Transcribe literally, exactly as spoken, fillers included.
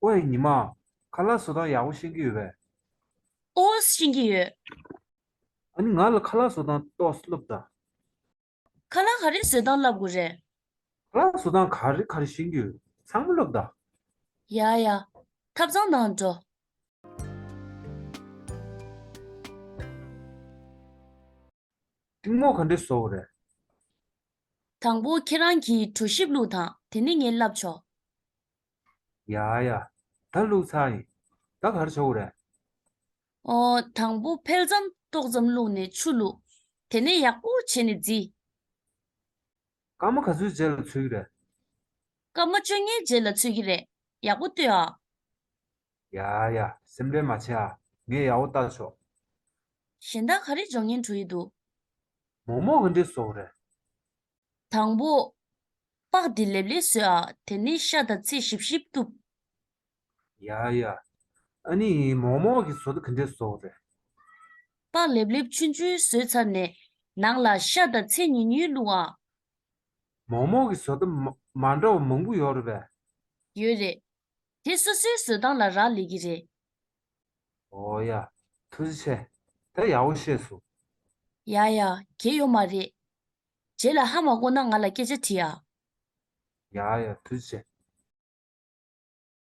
ཨོའི་ཉི་མ། ཁ་ལག་བཟོ་སྟངས་ཡག་པོ་ཤེས་ཀྱི་ཡོད་པས། ཨོ། ཤེས་ཀྱི་ཡོད། ཨ་ནི་ང་ལ་ཁ་ལག་བཟོ་སྟངས་ཏོག་ཙམ་སློབས་དང་། ཁ་ལག་ག་རེ་བཟོ་སྟངས་བསླབ་དགོས་རེད། ཁ་ལག་བཟོ་སྟངས་ག་རེ་ག་རེ་ཤེས་ཀྱི་ཡོད། ཚང་མ་སློབས་དང་། ཡ་ཡ། ཐབ་ཚང་ནང་འགྲོ། གཏིང་མོ་ག་འདྲས་བཟོ་དགོས་རེད། དང་པོ་ཁྱེད་རང་གིས་གྲོ་ཞིབ་བླུགས་དང་། དེ་ནས་ངས་བསླབ་ཆོག། ཡ་ཡ། ད་བླུགས་ཚར་ཡིན། ད་ག་རེ་བྱེད་དགོས་རེད། ཨོ། དང་པོ་འཕེལ་རྩམ་ཏོག་ཙམ་བླུགས་ནས་ཆུ་བླུགས། དེ་ནས་ཡག་པོ་བྱས་ནས་བརྫི། སྐར་མ་ག་ཚོད་རྗེས་ལ་ཚོད་ཀྱི་རེད། སྐར་མ་བཅོ་ལྔའི་རྗེས་ལ་ཚོད་ཀྱི་རེད། ཡག་པོ་ལྟོས་ཨ། ཡ་ཡ། སེམས་ཁྲལ་མ་བྱེད་ཨ། ངས་ཡག་པོ་བལྟ་ཆོག། གཞན་དག་ག་རེ་འཇོག་སྙིང་བྲོ་ཡི་འདུག། མོག་མོག་ག་འདྲས་བཟོ་དགོས་རེད། དང་པོ། པགས་འདི་ལེབ་ལེབ་བཟོས་ཨ། དེ་ནས་ཤ་དང་ཚལ་ཞིབ་ཞིབ་གཏུབ། ཡ་ཡ། ཨ་ནི་མོག་མོག་གི་བཟོ་ལྟ་ག་འདྲས་བཟོ་དགོས་རེད། པགས་ལེབ་ལེབ་ཆུང་ཆུང་བཟོས་ཚར་ནས་ནང་ལ་ཤ་དང་ཚལ་ཉུང་ཉུང་བླུགས་ཨ། མོག་མོག་གི་བཟོ་ལྟ་མ་མ་འདྲ་བ་མང་པོ་ཡོད་རེད་པས། ཡོད་རེད། དེ་སོ་སོའི་བཟོ་སྟངས་ལ་རག་ལས་ཀྱི་རེད། ཨོ་ཡ། ཐུགས་རྗེ་ཆེ། ད་ཡག་པོ་ཤེས་སོང་། ཡ་ཡ། གལ་ཡོད་མ་རེད། རྗེས་ལ་ཧ་མ་གོ་ན་ང་ལ་སྐད་ཆ་དྲིས་ཨ། ཡ་ཡ། ཐུགས་རྗེ་ཆེ།